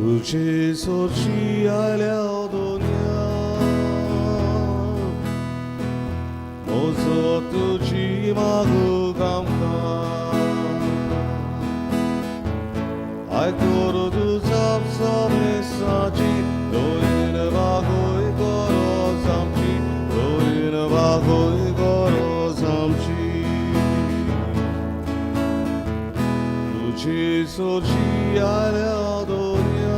तुझे सोची आयल्या दोन्या मोजो तुजी मागूंक आमकां आयकोर तुजाप समेसाची दोन बागोय गरज आमची दोन बागोय गरज आमची तुझे सोची आयल्या दोन्या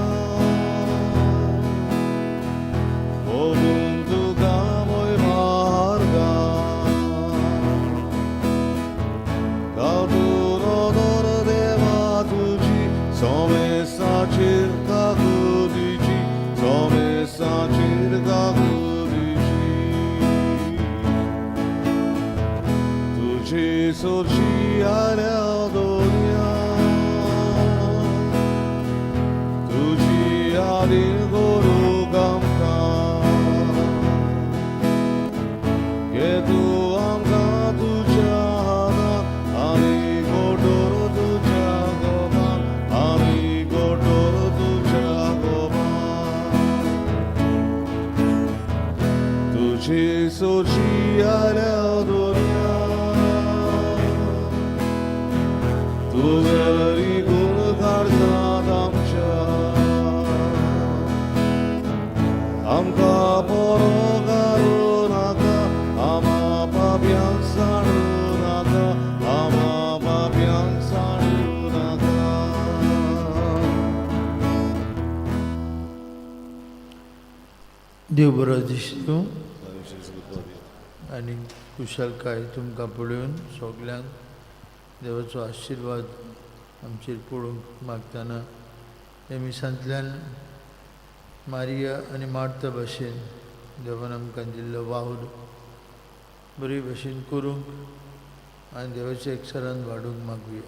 मोगून तुका मोय मार्गा कादुरो देवा तुजी सोमेसाचेर काकुदिची सोमेसाचेर काकुदिची तुझे सोची आयल्या दोन्या तुजी आदीन करूंक आमकां घे तूं आमकां तुज्या हातान आनी गोटोर तुज्या गोपान आनी गोटोर तुज्या गोपान तुझी सोची आयल्या दोन्या तुवें गुण काडतात आमच्या आमकां बरो घालूं नाका आमा पापयांक सांडू नाका आमा पापयांक सांडू नाका. देव बरो दिसतूं आनी कुशलकाय तुमकां पळोवन सगल्यांक देवाचो आशिर्वाद आमचेर पडूंक मागतना हे मिसांतल्यान मारिया आनी मार्ता भाशेन देवान आमकां दिल्लो वावर बरे भशेन करूंक आनी देवाच्या एकसरान वाडूंक मागुया.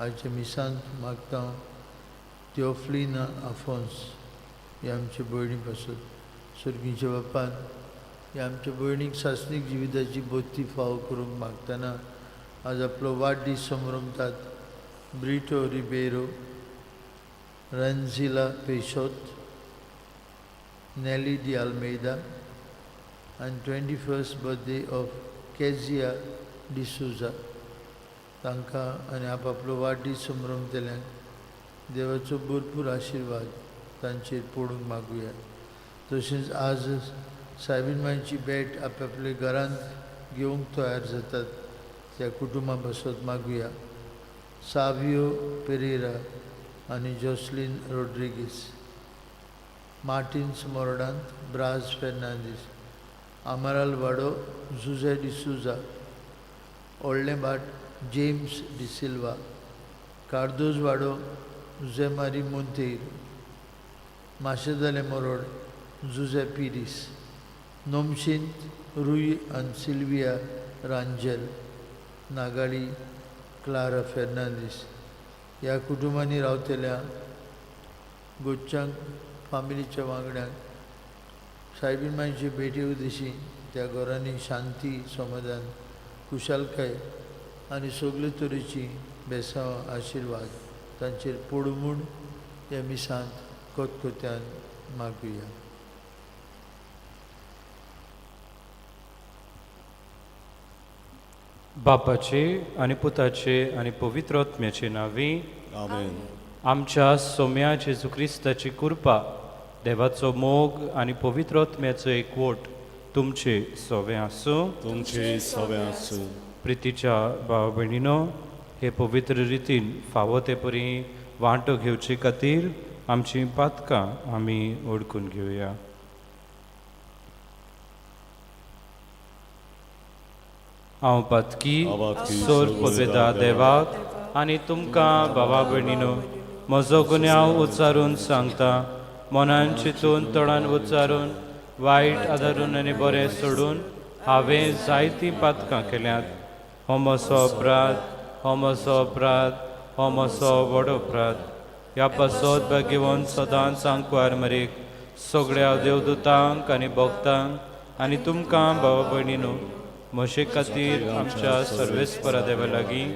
आयच्या मिसांत मागता हांव थियोफ्लिना आफोन्स हे आमचे भयणी पासत सर्गीच्या बापान ह्या आमच्या भयणीक सासणीक जिविताची बोती फावो करूंक मागतना आज आपलो वाडदीस समरमतात ब्रिटो रिबेरो, रंजिला पेशोत, नॅली डी आल्मेदा आनी 21st birthday of Kezia D'Souza. तांकां आनी आपआपलो वाडदीस समरमतल्यांक देवाचो भरपूर आशिर्वाद तांचेर पडूंक मागुया. तशेंच आज सायबीन मांयची भेट आपआपल्या घरांत घेवंक तयार जातात त्या कुटुंबा पासत मागुया. सावियो पेरेरा आनी जोसलीन रोड्रिगीस, मार्टिन्स मोर्डांत ब्राज फेर्नांदीस, आमराल वाडो जुझे डिसुजा, व्हडलें भाट जेम्स डिसिल्वा, कार्दोज वाडो जुझे मारी मोंतेर, माशेदाले मोरोड जुझे पिरीस, नोमशींत रुय आनी सिल्विया रांजेल, नागाळी क्लारा फेर्नांदीस. ह्या कुटुंबांनी रावतल्या गोच्चांक फामिलीच्या वांगड्यांक सायबीन मांयचे भेटी उदेशी त्या घरांनी शांती, समाधान, खुशालकाय आनी सगळे तरेची बेसांव आशिर्वाद तांचेर पडूं म्हूण ह्या मिसांत कोतकोत्यान मागुया. बापाचे आनी पुताचे आनी पवित्र आत्म्याचे नांवी. आमेन. आमच्या सोम्या जेजू क्रिस्ताची कृपा, देवाचो मोग आनी पवित्र आत्म्याचो एकवट तुमचे सोवे आसूं. तुमचे सवे आसूं. प्रितीच्या भाव भयणीनो, हे पवित्र रितीन फावो ते परी वांटो घेवचे खातीर आमची पातकां आमी ओडकून घेवया. हांव पातकी हांव पातकी, सोर पदवेता देवाक आनी तुमकां भावा भयणीनो म्हजो गुन्यांव उच्चारून सांगता. मनान चिंतून, तोंडान उच्चारून, वायट आदारून आनी बरें सोडून हांवें जायतीं पातकां केल्यांत. हो म्हजो अपराध, हो म्हजो अपराध, हो म्हजो व्हड अपराध. ह्या पासत भाग्यवंत सदांच आंकवार मरेक, सगळ्या देवदूतांक आनी भक्तांक आनी तुमकां भावा भयणीनो म्हजे खातीर आमच्या सर्वेस्परा देवा लागीं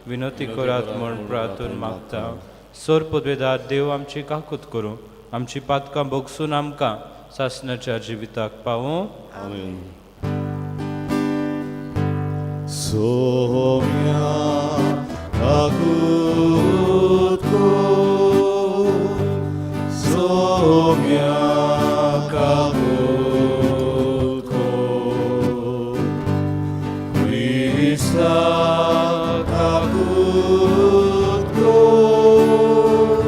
विनवती करात म्हूण प्रार्थून मागता. सोर पदवेदार देव आमची काकूत करूं. आमची पातकां भोगसून आमकां सासणाच्या जिविताक पावूं. आमेन. सोम्या काकूत कर, सोम्या काकूत कर, क्रिस्ता काकूत कर,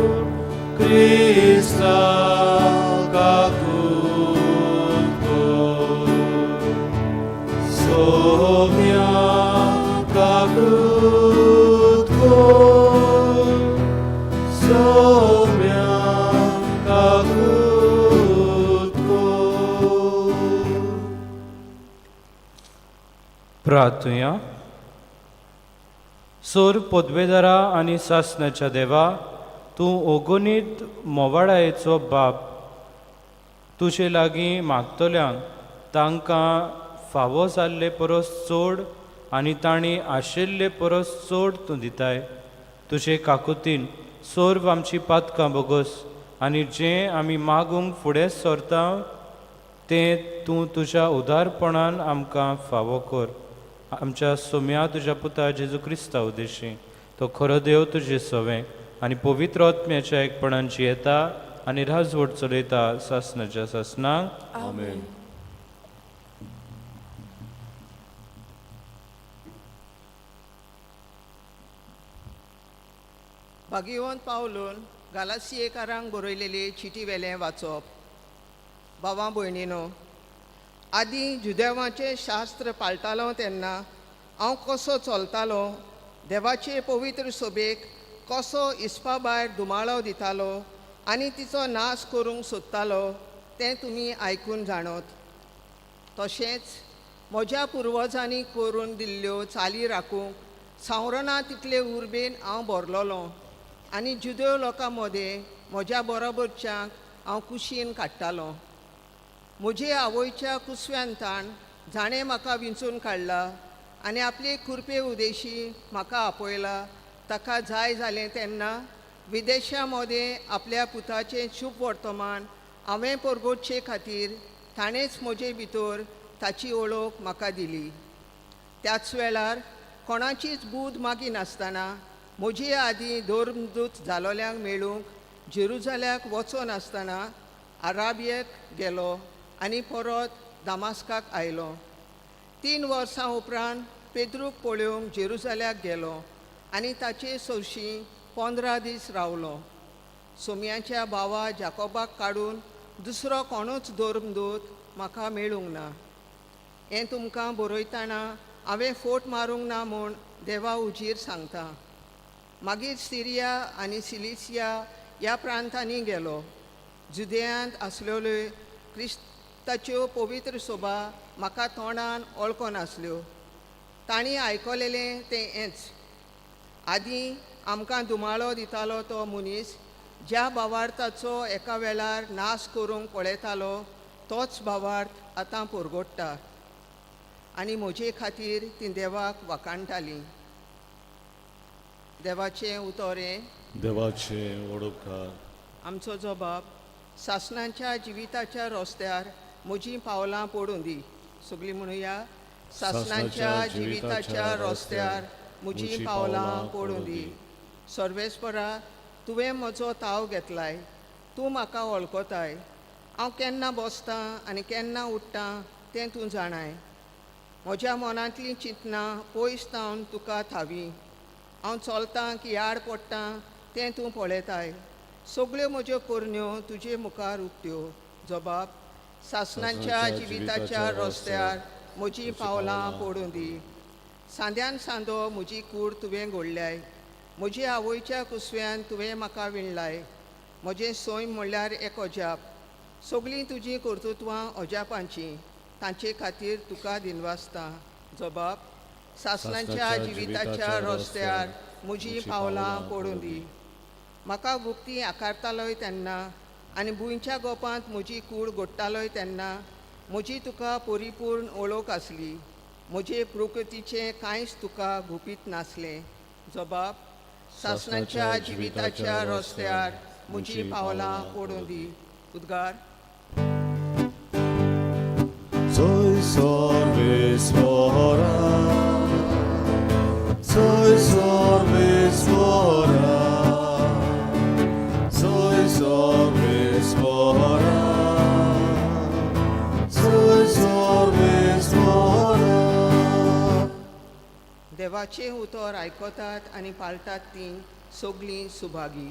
क्रिस्ता काकूत कर, सोम्या काकूत कर, सोम्या काकूत कर. प्रार्थुया. सोर पदवेदारा आनी सासणाच्या देवा, तूं ओगुनीत मोवाळायेचो बाप, तुजे लागीं मागतल्यांक तांकां फावो जाल्ले परस चड आनी तांणी आशिल्ले परस चड तूं दिताय. तुजे काकुतीन सर्व आमची पातकां बोगस आनी जें आमी मागूंक फुडें सरता तें तूं तुज्या उदारपणान आमकां फावो कर. आमच्या सोम्या तुज्या पुता जेजू क्रिस्ता उद्देशी, तो खरो देव तुजे सवें आनी पवित्र आत्म्याच्या एकपणान जियेता आनी राजवट चलयता सासणाच्या सासणाक. आमेन. भागीवंत पावलून गालासियेकारांक बरयलेली चिटी वेलें वाचप. बाबा भयणीनो, आदीं जुदेवाचें शास्त्र पाळटालो तेन्ना हांव कसो चलतालो, देवाचे पवित्र सोबेक कसो इस्पा भायर धुमाळो दितालो आनी तिचो नाश करूंक सोदतालो तें तुमी आयकून जाणत. तशेंच म्हज्या पुर्वजांनी करून दिल्ल्यो चाली राखूंक सांवरना तितले उर्बेन हांव भरलोलो आनी जुदेव लोकां मदें म्हज्या बरोबरच्यांक हांव कुशीन काडटालो. म्हजे आवयच्या कुसव्यान जाणें म्हाका विंचून काडला आनी आपले कृपे उदेशी म्हाका आपयला, ताका जाय जालें तेन्ना विदेशां मदें आपल्या पुताचें शुभ वर्तमान हांवें परगटचे खातीर ताणेंच म्हजे भितर ताची वळख म्हाका दिली. त्याच वेळार कोणाचीच बूद मागिनासतना म्हजे आदीं धर्मदूत जालोल्यांक मेळूंक जेरुजाल्याक वचनासतना आराबियेक गेलो आनी परत दामास्काक आयलो. 3 वर्सां उपरांत पेद्रूक पळोवंक जेरुजाल्याक गेलो आनी ताचे सरशीं 15 दीस रावलो. सोम्याच्या भावा जाकोबाक काडून दुसरो कोणूच धर्मदूत म्हाका मेळूंक ना. हें तुमकां बरयतना हांवें फोट मारूंक ना म्हूण देवा उजीर सांगता. मागीर सिरिया आनी सिलिसिया ह्या प्रांतांनी गेलो. जुदेयांत आसलेल्यो क्रिस्ताच्यो पवित्र सोबा म्हाका तोंडान वळखनासल्यो. तांणी आयकलेलें तें हेंच, आदीं आमकां धुमाळो दितालो तो मनीस ज्या भावार्थाचो एका वेळार नाश करूंक पळयतालो तोच भावार्थ आतां परगोडटा आनी म्हजे खातीर ती देवाक वाखाणटाली. देवाचें उतर हें. देवाचे वडोपकार. आमचो जबाब सासणाच्या जिविताच्या रस्त्यार म्हजीं पावलां पडूं दी. सगळीं म्हणुया, सासणाच्या जिविताच्या रस्त्यार म्हजीं पावलां पडूं दी. सर्वेस्परा, तुवें म्हजो ताव घेतलाय, तूं म्हाका वळखताय. हांव केन्ना बसतां आनी केन्ना उठ्ठां तें तूं जाणाय. म्हज्या मनांतलीं चिंतनां पयस तावन तुका थावी. हांव चलतां की आड पडटां तें तूं पळयताय. सगळ्यो म्हज्यो करण्यो तुजे मुखार उक्त्यो. जबाब सासणाच्या जिविताच्या रस्त्यार म्हजीं पावलां पडूं दी. सांद्यान सांदो म्हजी कूड तुवें घडल्याय. म्हजी आवयच्या कुसव्यान तुवें म्हाका विणलाय. म्हजें सैम म्हणल्यार एक अजाप. सगळीं तुजीं कर्तृत्वां अजापांचीं, तांचे खातीर तुका दिनवासता. जबाब सासणाच्या जिविताच्या रस्त्यार म्हजीं पावलां पडूं दी. म्हाका गुप्ती आकारतालोय तेन्ना आनी भुंयच्या गोपांत म्हजी कूड गोडटालोय तेन्ना म्हजी तुका परिपूर्ण वळख आसली. म्हजे प्रकृतीचें कांयच तुका गुपीत नासलें. जबाब सासणाच्या जिविताच्या रस्त्यार म्हजी पावलां ओडूं दी. उद्गार. Soy सर्वेस्वरा, soy सर्वेस्वरा, soy सर्वेस्वरा, soy सर्वेस्वरा. देवाचें उतर आयकतात आनी पाळटात तीं सगलीं Subhagi.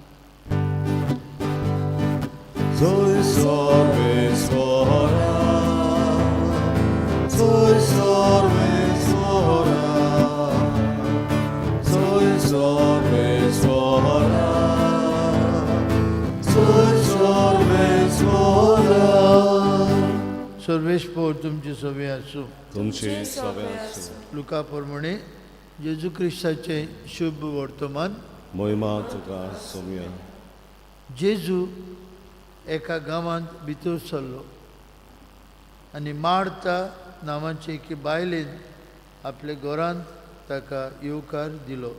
Soy सर्वेस्वरा, soy सर्वेस्वरा, soy सर्वेस्वरा, soy सर्वेस्वरा. सर्वेस्पोर तुमचे सवे आसूं. तुमचे सवे आसूं. लुका प्रमाणे जेजू क्रिस्ताचें शुभ वर्तमान. महिमा तुका सोम्या. जेजू एका गांवांत भितर सरलो आनी मार्ता नांवाचे एके बायलेन आपल्या घरांत ताका येवकार दिलो.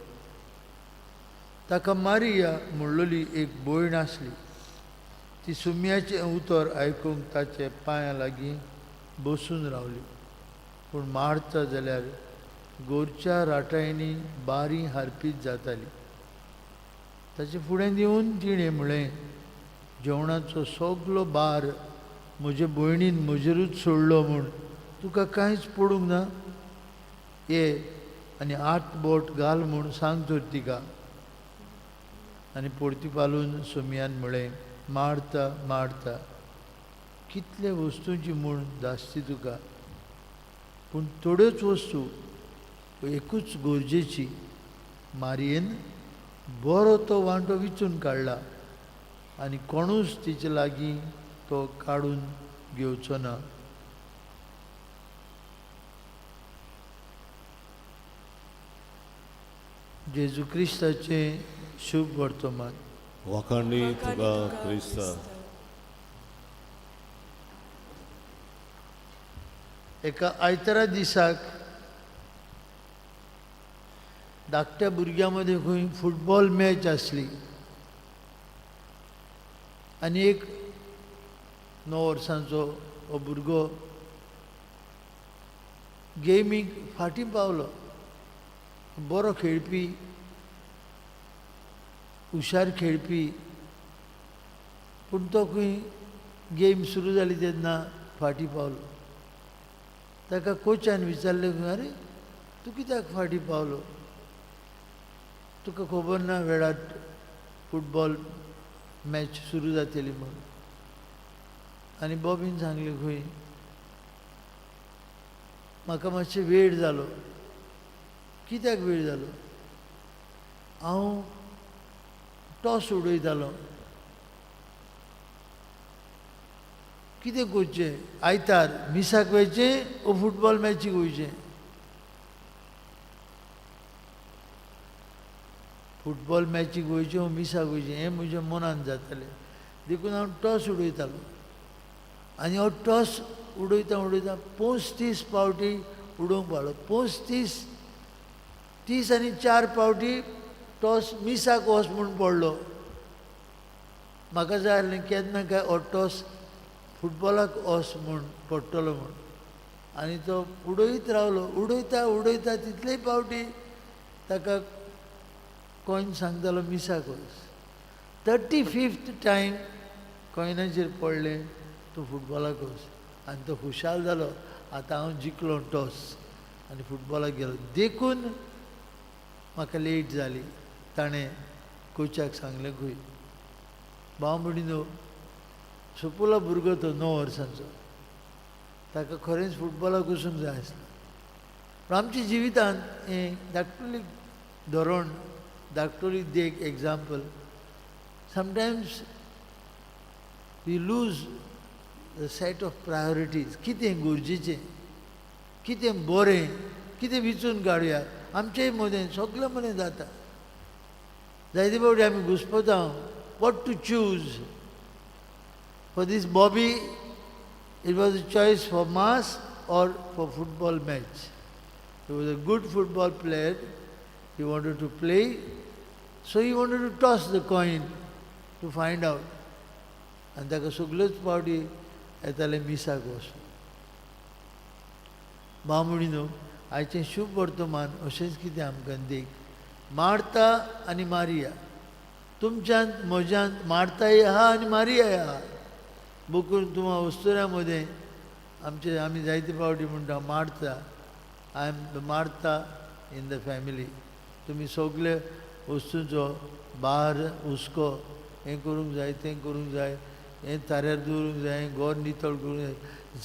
ताका मारिया म्हणलोली एक भयण आसली. ती सुम्याचें उतर आयकूंक ताचे पांयां लागीं बसून रावली. पूण मार्ता जाल्यार गोरच्या राटायनी बारी हारपीत जाताली. ताचे फुडें येवन तिणें म्हळें, जेवणाचो सगलो भार म्हजे भयणीन म्हजेरूच सोडलो म्हूण तुका कांयच पडूंक ना? ये आनी आठ बोट घाल म्हूण सांग तर तिका. आनी पोर्तिपालून सोमयान म्हळें, मार्ता मार्ता, कितले वस्तूंची म्हूण धास्ती तुका, पूण थोड्योच वस्तू एकूच गरजेची. मारयेन बरो तो वांटो विचून काडला आनी कोणूच तिचे लागीं तो काडून घेवचो ना. जेजू क्रिस्ताचें शुभ वर्तमान. वाखाणी तुका क्रिस्ता. एका आयतारा दिसाक धाकट्या भुरग्यां मदीं खंय फुटबॉल मॅच आसली आनी एक 9 वर्सांचो हो भुरगो गेमीक फाटीं पावलो. बरो खेळपी, हुशार खेळपी, पूण तो खंय गेम सुरू जाली तेन्ना फाटीं पावलो. ताका कोचान विचारलें, आरे तूं कित्याक फाटीं पावलो? तुका खबर ना वेळार फुटबॉल मॅच सुरू जातली म्हूण? आनी बॉबीन सांगलें, खंय म्हाका मातशें वेळ जालो. कित्याक वेळ जालो? हांव टॉस उडयतालो. कितें करचें? आयतार मिसाक वयचें ओ फुटबॉल मॅचीक वयचें? फुटबॉल मॅचीक वयचें ओ मिसाक वयचें हें म्हज्या मनान जातालें. देखून हांव टॉस उडयतालो आनी हो टॉस उडयता उडयता 35 फावटी उडोवंक पावलो. 35 30 आनी 4 फावटी टॉस मिसाक वच म्हूण पडलो. म्हाका जाय आसलें केन्ना काय हो टॉस फुटबॉलाक वच म्हूण पडटलो म्हूण. आनी तो उडयत रावलो, उडयता उडयता तितलेय फावटी ताका कॉयन सांगतालो मिसाक वच. 35th time कॉयनाचेर पडलें, तो फुटबॉलाक वच. आनी तो खुशाल जालो, आतां हांव जिखलो टॉस आनी फुटबॉलाक गेलो. देखून म्हाका लेट जाली. ताणें कोचाक सांगलें, खंय भाव म्हणिनो सोपुलो भुरगो तो 9 वर्सांचो, ताका खरेंच फुटबॉलाक वचूंक जाय आसलें. पूण आमच्या जिवितांत हें धाकटुली धोरण, धाकटुली देख, example. Sometimes we lose the set of priorities. कितें गरजेचें, कितें बरें, कितें विचून काडुया. आमचेय मदें सगळें मदें जाता. जायते फावटी आमी घुस्पता what to choose. For this Bobby it was a choice for mass or for football match. He was a good football player. He wanted to play, so he wanted to toss the coin. to find out. आनी ताका सगल्योच पावटी येताले मिसाक वचून. बामणी न्हू, आयचें शुभ वर्तमान अशेंच कितें आमकां देख. मार्ता आनी मारिया, तुमच्यांत म्हज्यांत मार्ताय आहा आनी मारियाय आहा. बुकून तुमा वस्तुऱ्या मदें आमचे आमी जायते फावटी म्हणटा Martha, I am the Martha in the family. तुमी सगळे वस्तूंचो भार हुस्को, हें करूंक जाय, तें करूंक जाय, हें ताऱ्यार दवरूंक जाय, हें घर नितळ करूंक जाय,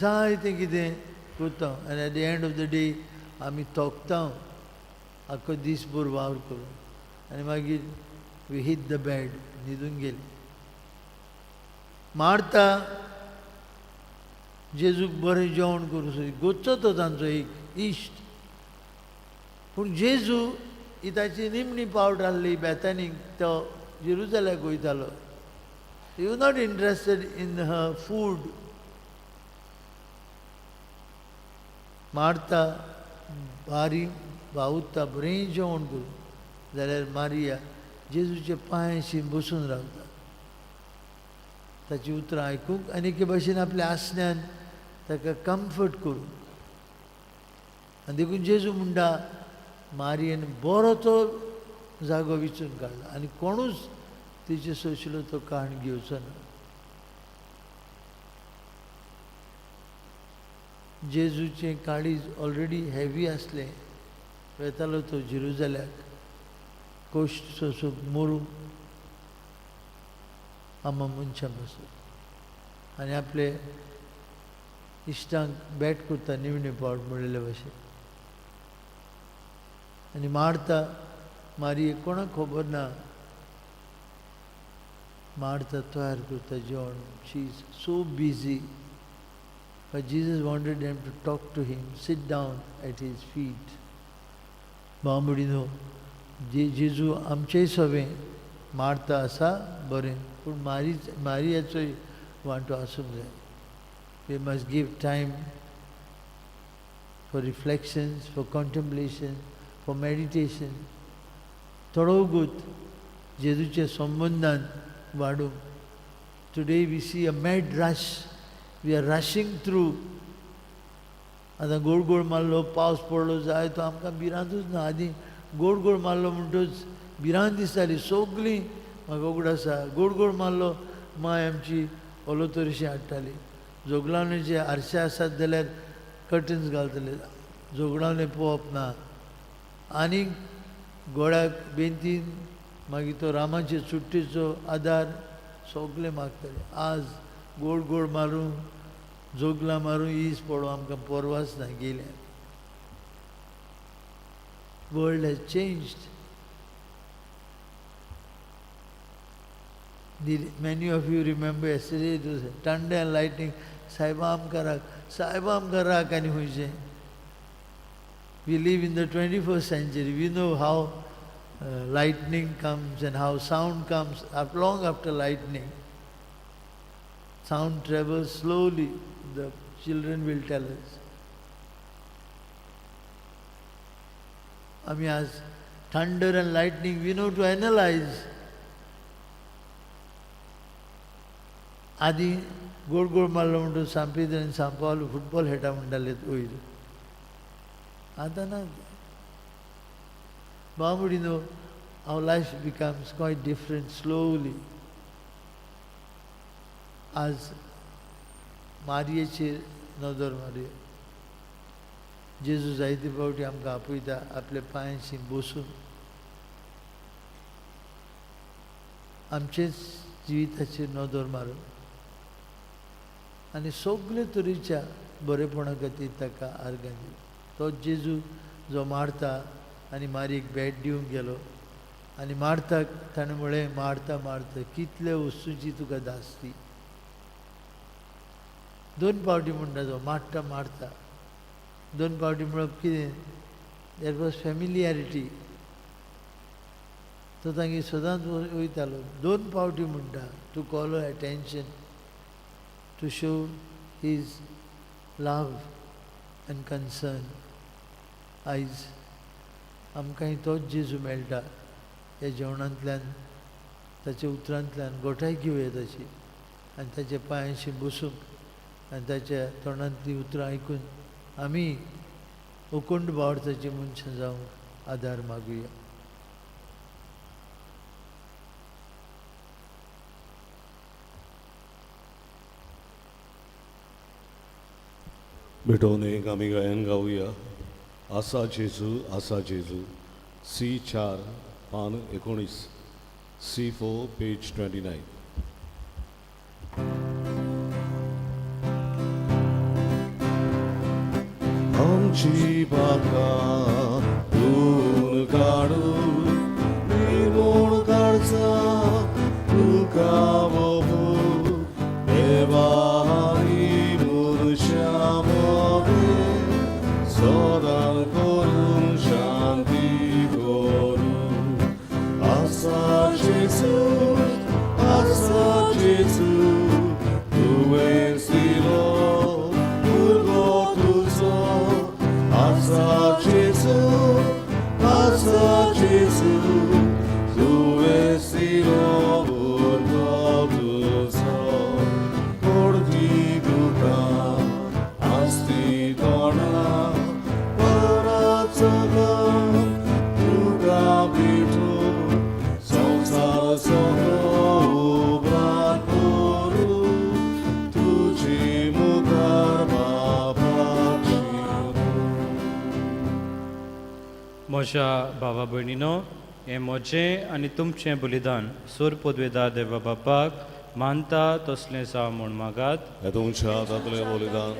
जाय तें कितें करता. आनी at the end of the day आमी थोकता आख्खो दीसभर वावर करून, आनी मागीर we hit the bed, न्हिदून गेली. मार्ता जेजूक बरें जेवण करूं सोदी, गोच्चो तो तांचो एक इश्ट. पूण जेजू ही ताची निमणी पावट आहली बेतानीक, तो जेरुजल्याक वयतालो. He was not interested in her food. Martha बारी बावता बरें जेवण करून, जाल्यार मारिया जेजूचे पांयशी बसून रावता, ताची उतरां आयकूंक आनी एके भाशेन आपल्या आसण्यान ताका कम्फर्ट करूंक. आनी देखून जेजू म्हणटा मारियेन बरो तो जागो विचून काडला आनी कोणूच तिचे सोंशिल्लो तो काण घेवचो ना. जेजूचें काळीज ऑलरेडी हेवी आसलें, वेतालो तो जेरुजल्याक कश्ट सोंसूंक, मरूंक आमा मनशां पासून. आनी आपले इश्टांक भेट करता निमणे पावट म्हणलेले भशेन. आनी मार्ता मारिये कोणाक खबर ना, मार्ता तयार करता जेवण. She is so busy. But Jesus wanted them to talk to him, sit down at his feet. बांबडी न्हू, जेजू आमचेय सवें मार्ता आसा बरें, पूण मारियाचोय वांटो आसूंक जाय. We must give time for reflections, for contemplation, for meditation. थोडो वगत जेजूच्या संबंदान वाडूंक. Today we see a mad rush. We are rushing through. आतां गोड गोड मारलो, पावस पडलो जाय तो आमकां भिरांतूच ना. आदीं गोड गोड मारलो म्हणटूच भिरांत दिसताली सगळीं. म्हाका उगडास आसा, गोड गोड मारलो माय आमची ओलोतरशी हाडटाली. जोगलावणेचे आरशे आसात जाल्यार कर्टन्स घालतले, जोगलावणें पळोवप ना. आनी गोळ्याक बेंतीन मागीर तो रामाचे चुट्टेचो आदार सगळे मागताले. आज गोड गोड मारून जोगलां मारून ईज पडो आमकां परवाच ना गेल्या. World has changed. Many of you remember yesterday it was thunder and lightning. साहेबा आमकां राख, साहेबा आमकां राख. आनी खंयचें. We live in the 21st century. We know how lightning comes and how sound comes long after lightning. Sound travels slowly, the children will tell us. I mean, as thunder and lightning, we know to analyze. आदी गोड गोड मारलो म्हणटूच सांपेद्र आनी सांपावलो football खेळटा म्हणटाले वयर. आतां ना. बाबडी न्हू, our life becomes quite different slowly. आज मारयेचेर नदर मारया. जेजू जायते फावटी आमकां आपयता आपल्या पांयांशी बसून आमचेच जिविताचेर नदर मारून आनी सगळे तरेच्या बरेपणा खातीर ताका आर्गां दिवप. तो जेजू जो मारता आनी मारयेक भेट दिवंक गेलो आनी मार्ताक ताणें म्हळें, मारता मारता कितले वस्तूची तुका धास्ती. दोन पावटी म्हणटा तो मारता मारता. दोन पावटी म्हणप कितें, there was familiarity. तो तांगेर सदांच वयतालो. दोन पावटी म्हणटा to call attention, to show his love and concern. आयज आमकांय तोच जेजू मेळटा ह्या जेवणांतल्यान. ताच्या उतरांतल्यान गोठाय घेवया ताची आनी ताच्या पांयांशी बसूंक आनी ताच्या तोंडांतलीं उतरां आयकून आमी उकूंड भावार्थाची मनशां जावंक आदार मागुया. भेटोवन एक आमी गायन गावया. आसा जेजू आसा जेजू, सी 4 पान 19, C4 page 29. आमची बाका धुवन काडून निर्मोण काडचा तुका बाबू देवा आनी मनशा मदें सदां करून शांती करूं. आसा जेजू आसा जेजू, तुवें दिलो भुरगो तुजो. आसा जेजू आसा जेजू, तुवें दिलो भुरगो तुजो. कोडती दुकां आसती तोंडां परत सदां तुका भेटूं. संवसार सगळो उपरांत करूं तुजे मुखार बापाक शिरूं. म्हज्या भावा भयणीनो, हें म्हजें आनी तुमचें बलिदान सोर पदवेदार देवा बापाक मानता तसलें जावं म्हूण मागात. हे तुमच्या हातांतलें बलिदान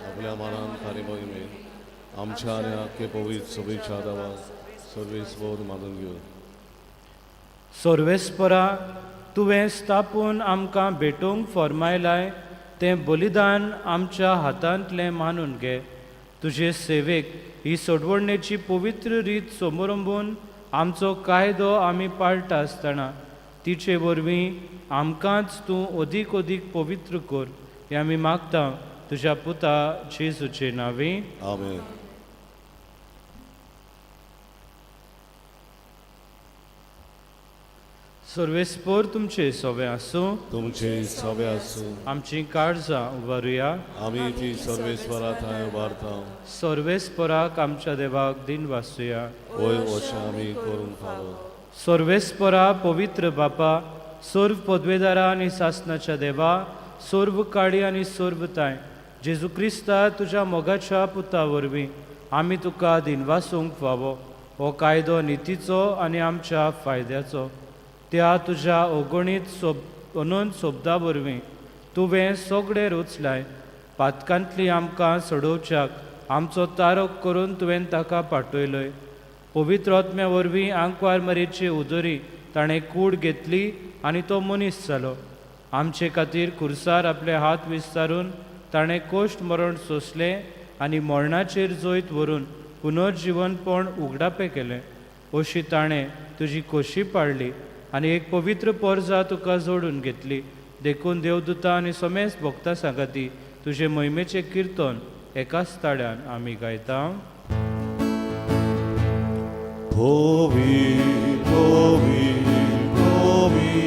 आपल्या मनान आनी मोहिमेन आमच्या आनी आख्खे पवित्र सभेच्या देवाक सर्वेस्पर मानून घेवन. सर्वेस्परा, तुवें स्थापून आमकां भेटूंक फर्मायलाय तें बलिदान आमच्या हातांतलें मानून घे. तुजे सेवेक ही सोडवणेची पवित्र रीत समरंबून आमचो कायदो आमी पाळटा आसतना तिचे वरवीं आमकांच तूं अदीक अदीक पवित्र कर, हें आमी मागता तुज्या पुता जेजूचे नांवी. आमेन. सर्वेस्पर तुमचे सोबे आसूं. तुमचे सभे आसूं. आमची काळजां उबारुया. आमी ती सर्वेस्परा थंय उबारता. सर्वेस्पराक आमच्या देवाक दिन वासुया. वय अशें आमी करूंक फावो. सर्वेस्परा पवित्र बापा, सर्व पदवेदारा आनी सासनाच्या देवा, सर्व काळी आनी सर्व ताय, जेजू क्रिस्ता तुज्या मोगाच्या पुता वरवीं आमी तुका दिनवासूंक फावो. हो कायदो नितीचो आनी आमच्या फायद्याचो. त्या तुज्या अगणीत अनंत सोबदा वरवीं तुवें सगळें रचलाय. पातकांतली आमकां सोडोवच्याक आमचो तारक करून तुवें ताका पाठयलोय. पवित्र आत्म्या वरवीं आंकवार मरेची उदरी ताणें कूड घेतली आनी तो मनीस जालो. आमचे खातीर खुर्सार आपले हात विस्तारून ताणें कोश्ट मरण सोंसलें आनी मरणाचेर जैत व्हरून पुनर्जिवनपण उगडापें केलें. अशी ताणें तुजी खोशी पाडली आनी एक पवित्र पोरजा तुका जोडून घेतली. देखून देवदूता आनी समेस भोगता सांगाती तुजे मोहिमेचें किर्तन एकाच ताळ्यान आमी गायता. Povi, povi, povi,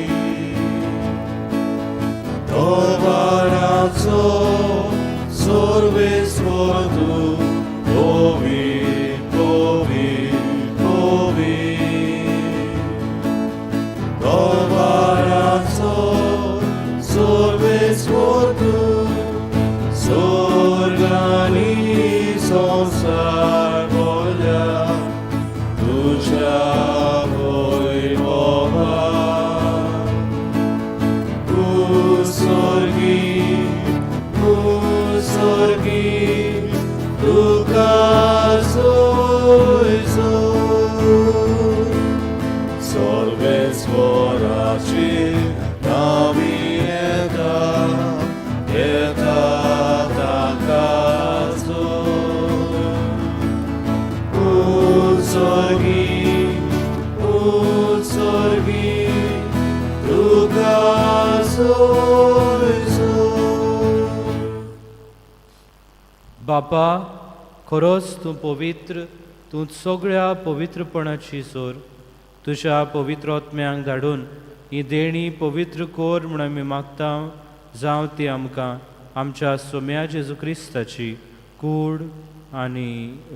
Dovarazo, सर्वेस्पर तूं. Povi, povi, povi, Dovarazo, सर्वेस्पर तूं. स्वर्गानी संवसार भरल्या तुज्या वैभवान. उत्सर्गी उत्सर्गी तुका जय जय. सर्वेस्पराची नावी येता येता ताका जय. उत्सर्गी उत्सर्गी तुका जय जय. बापा, खरोच तूं पवित्र, तूं सगळ्या पवित्रपणाची सोर. तुज्या पवित्र आत्म्यांक धाडून ही देणी पवित्र कोर म्हूण आमी मागता, जावं ती आमकां आमच्या सोम्या जेजू क्रिस्ताची कूड आनी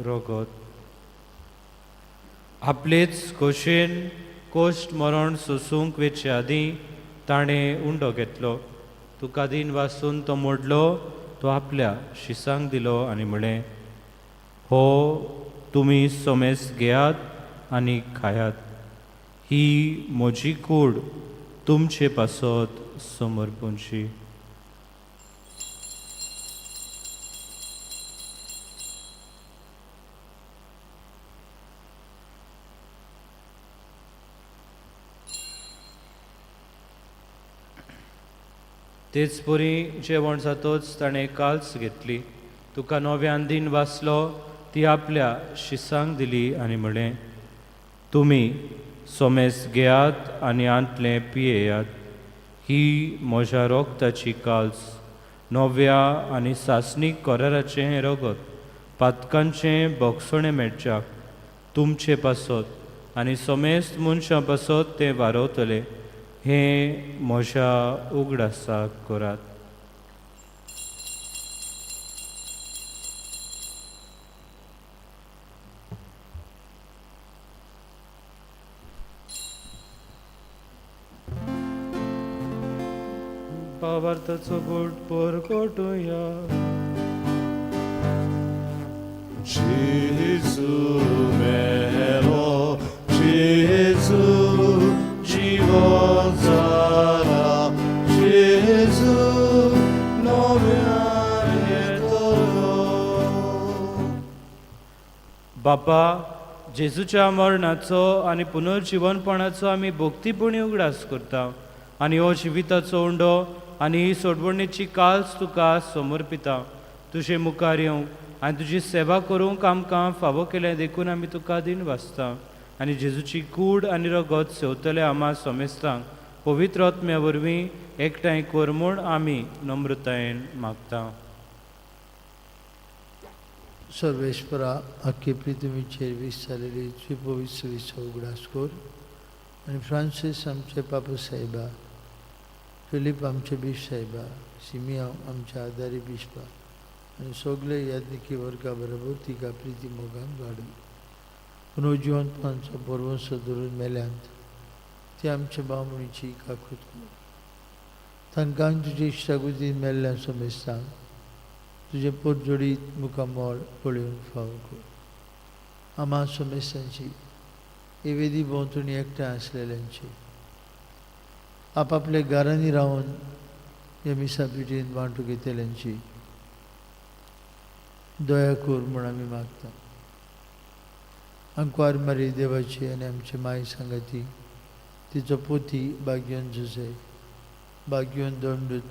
रगत। आपलेच खोशेन कोश्ट मरण सोसूंक वेचे आदीं ताणें उंडो घेतलो, तुका दीन वासून तो मोडलो, तो आपल्या शिसांक दिलो आनी म्हळें, हो तुमी सोमेस घेयात आनी खायात, ही म्हजी कूड तुमचे पासत समर्पणची। तेच परी जेवण जातोच ताणें काल्स घेतली, तुका नव्यान दीन वाचलो, ती आपल्या शिसांक दिली आनी म्हळें, तुमी सोमेस घेयात आनी आंतलें पियेयात, ही म्हज्या रोगताची काल्स, नव्या आनी सासणीक कराराचें हें रगत, पातकांचें बोगसणें मेळच्याक तुमचे पासत आनी सोमेस्त मनशां पासत तें वारवतलें, हें म्हज्या उगडासाक करात। भावार्थाचो गोड परगटुया। जेजू मेलो, जेजू जिवन जाला, जेजू नव्यान येतलो। बापा, जेजूच्या मरणाचो आनी पुनर्जिवनपणाचो आमी भक्तीपणी उगडास करता आनी हो जिविताचो उंडो आनी ही सोडवणेची काल्स तुका समर्पिता। तुजे मुखार येवंक आनी तुजी सेवा करूंक आमकां फावो केलें देखून आमी तुका दीन वाचता आनी जेजूची कूड आनी रगत सेवतले आमा समेस्तांक पवित्र आत्म्या वरवीं एकठांय कर म्हूण आमी नम्रतायेन मागता। सर्वेश्वरा, आख्खे पृथ्वीचेर विस्तारलेली तुजी पवित्र विसव उगडास कर आनी फ्रांसीस आमचे पापा साहेबा, फिलीप आमचे बीश साहेबा, सिमियांव आमच्या आदारी बिस्पा आनी सगळे याज्ञिकी वर्गा बरोबर तिका प्रिती मोगान वाडूं। पुनर्जिवनपणाचो भरवंसो धरून मेल्यांत ती आमच्या भावणीची काकूत कर। तांकां तुजे इश्टागुतीन मेल्ल्या समेस्तांक तुजें पोटजोडीत मुखामळ पळोवंक फावो कर। आमा समेस्तांची हे वेदी भोंवतणी एकठांय आसलेल्यांची आपापल्या घरांनी रावन ह्या मिसा पिठीन वांटू घेतल्यांची दया कर म्हूण आमी मागता। आंकवार मारी देवाची आनी आमची माय सांगाती, तिचो पोती बाग्योन जुजे, बाग्योन दंडूत,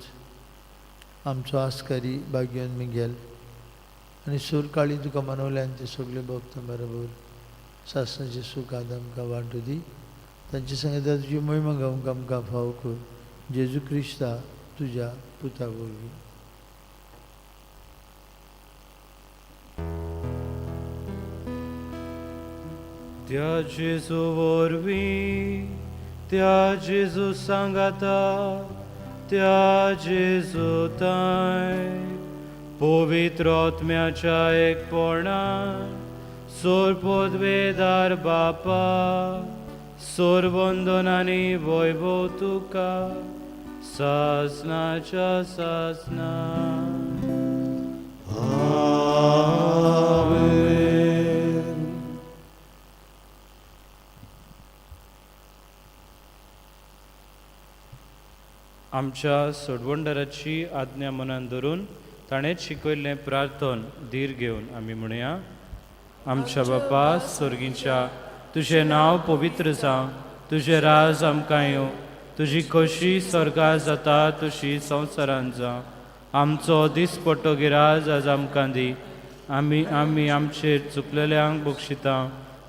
आमचो आस्कारी बाग्योन मिगेल आनी सूर काळी तुका मनवल्यान ते सगळे भक्त बरोबर सासणाचे सुखांत आमकां वांटू दी। तांचे सांगता तुजी महिमा गावंक आमकां फावो कर, जेजू क्रिस्ता तुज्या पुता वरवीं। त्या जेजू वरवीं, त्या जेजू सांगाता, त्या जेजू ताय पवित्र आत्म्याच्या एकपणान सोरपदवेदार बापा, सोरवंदन आनी वैभव तुका सासनाच्या सासना। आमेन। आमच्या सोडवणदाराची आज्ञा मनान धरून ताणें शिकयल्लें प्रार्थन धीर घेवन आमी म्हणया। आमच्या बापा स्वर्गीच्या, तुजें नांव पवित्र जावं, तुजें राज आमकां येवं, तुजी खोशी स्वर्गार जाता तशी संवसारांत जावं। आमचो दिसपट्टो गिराज आज आमकां दी, आमी आमी आमचेर चुकलेल्यांक बक्षिता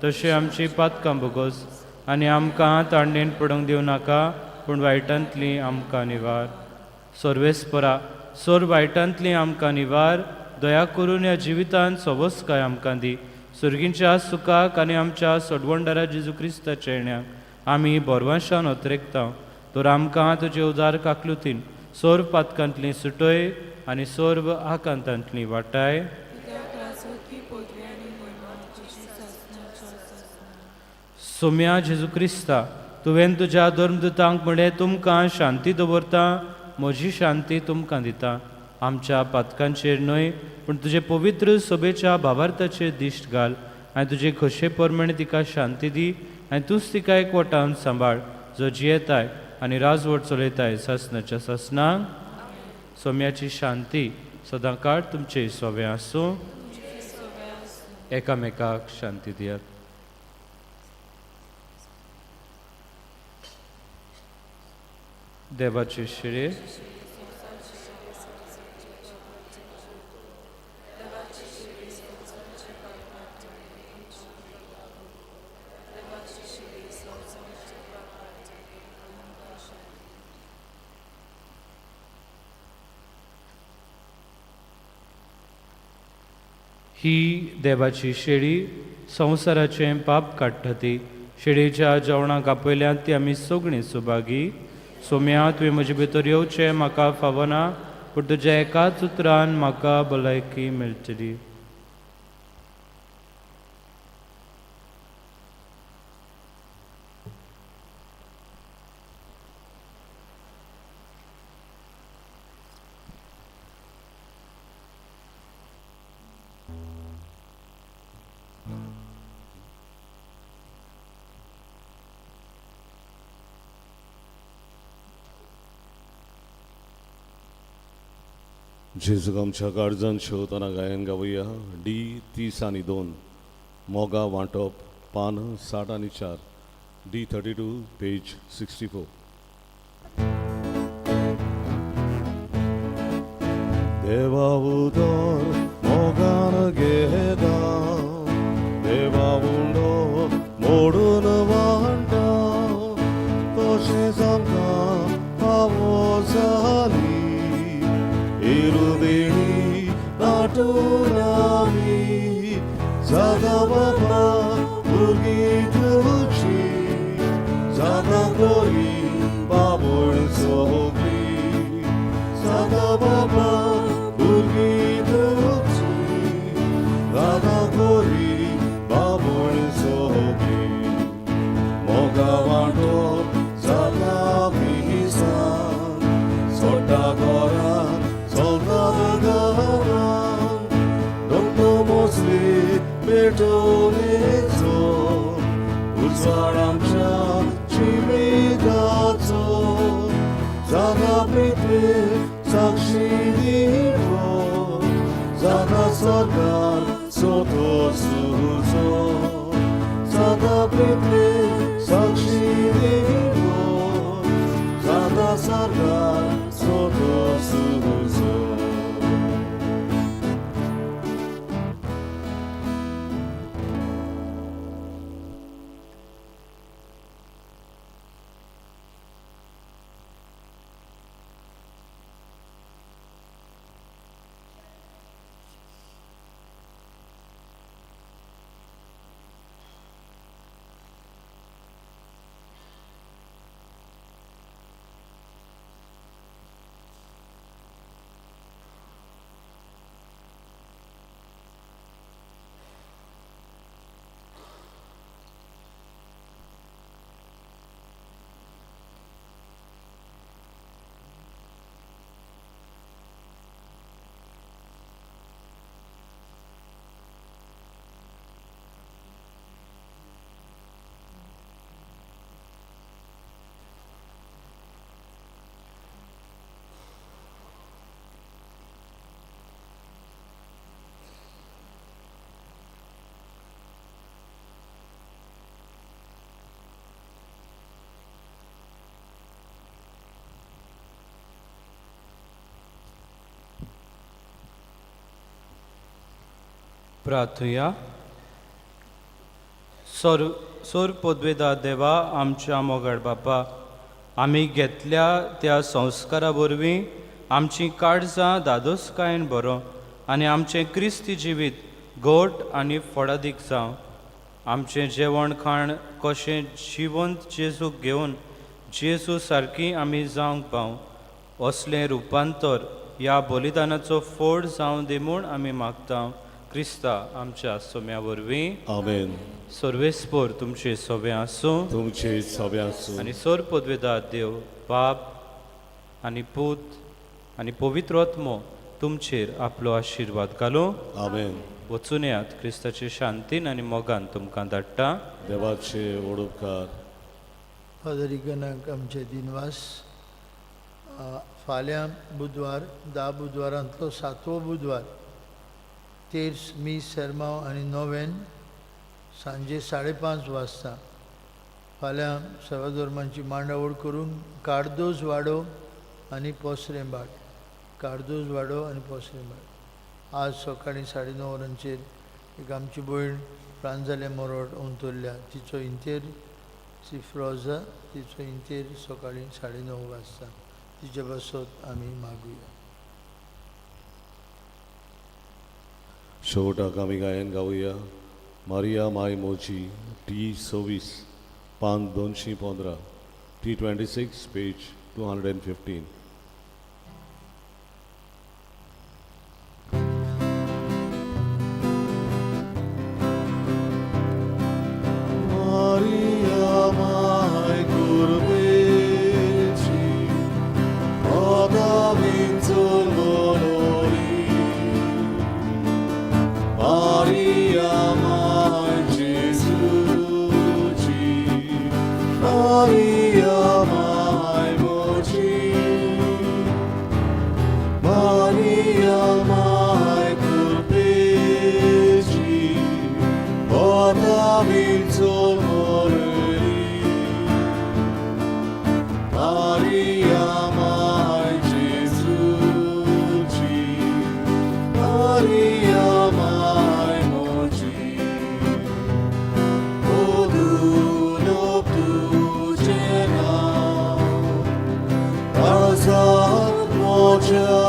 तशें आमची पातकां भोगोस आनी आमकां तांडेन पडूंक दिवं नाका, पूण वायटांतली आमकां निवार। सर्वेस्परा, सोर वायटांतली आमकां निवार, दया करून ह्या जिवितांत सोबसकाय आमकां दी। सुर्गींच्या सुखाक आनी आमच्या सोडवणदारा जेजू क्रिस्ताच्या येण्याक आमी बोरवांशान अत्रेकता। तर आमकां तुजे उदार काकलुतीन सोर्व पातकांतली सुटय आनी सोर्व आकांतांतली वाटाय. सोम्या जेजू क्रिस्ता, तुवें तुज्या धर्मदुतांक म्हणलें, तुमकां शांती दवरता, म्हजी शांती तुमकां दिता. आमच्या पातकांचेर न्हय पूण तुजे पवित्र सभेच्या भावार्थाचेर दिश्ट घाल आनी तुजे खोशे प्रमाणे तिका शांती दी आनी तूंच तिका एकवटान सांबाळ, जो जियेताय आनी राजवट चलयताय सासनाच्या सासनाक. सोम्याची शांती सदांकाळ तुमचे सोवे आसूं. एकामेकाक शांती दियात. देवाचे शिरे ही देवाची शेळी संवसाराचें पाप काडटा ती. शेळीच्या जेवणाक आपयल्यात ती आमी सगळीं सुभागी. सोम्या, तुवें म्हजे भितर येवचें म्हाका फावना, पूण तुज्या एकाच उतरान म्हाका भलायकी मेळटली. जेजूक आमच्या काळजान शेवतना गायन गावया. डी 32, मोगा वांटप, पान 64, डी 32, पेज 64. देवा उदर मोगान घेता, देवा उंडो मोडून वांटा, तशें आमकां फावो जाली इरुदेणी नाटुरामी. जागा बाबा भुरगीं तुजी, जागा गोरी बाबूण सोगली. जागा बाबा भुरगीं तुजी, जागा गोरी बाबूण सोगली. मोगा वांटो जाता मिसान, सोडटा घरान चलता गांवान. दोन मोसली पेटोवणेचो उजवाड आमच्या जिविताचो. जागा प्रितेक साक्षी दिवो, जागा सरकार सोतो सुचो. जागा प्रितेक साक्षी दिवो, जागा सरकार सोतो सुचो. प्रार्थुया. सोर पदवेदा देवा, आमच्या मोगाळ बापा, आमी घेतल्या त्या संस्कारा वरवीं आमचीं काळजां दादोसकायेन बरो आनी आमचें क्रिस्ती जिवीत घट आनी फळादीक जावं. आमचें जेवण खाण कशें जिवंत जेजूक घेवन जेजू सारकी आमी जावंक पाव असलें रुपांतर ह्या बलिदानाचो फोड जावं दी म्हूण आमी मागता क्रिस्ता आमच्या सोम्या वरवीं. आमेन. सर्वेस्पोर तुमचे सोबें आसूं. तुमचे सगळे आसूं. आनी सोर पदवेदार देव बाप आनी पूत आनी पवित्र आत्मो तुमचेर आपलो आशिर्वाद घालूं. आमेन. वचून येयात क्रिस्ताचे शांतीन आनी मोगान तुमकां धाडटा. देवाचे ओडपकार. फादर इगनाक आमचे दिनवास. फाल्यां बुधवार, 10 बुधवारांतलो सातवो बुधवार, तेर्स, मीस, सेरमांव आनी नोवेन सांजे 5:30 वाजता. फाल्यां सेवाधर्मांची मांडावळ करून कार्दोज वाडो आनी पोसरें भाट, कार्दोज वाडो आनी पोसरें भाट. आज सकाळीं 9:30 वरांचेर एक आमची भयण प्रांजले मोरोड अंतरल्या, तिचो इंतेर सिफ्रोजा, तिचो इंतेर सकाळीं 9:30 वाजता. तिचे पासत आमी मागुया. शेवटाक आमी गायन गावया मारिया माय मोची, टी 26, पान 215, T 26, page 215. Maria my कुर्बेची Adavin Lori, Maria my Jesuci, Maria my Mochi, Maria my Kurpeji, Adavin Lori, Maria my Jesuci, Maria my Mochi, O Duno Tucena, Azat Mocha.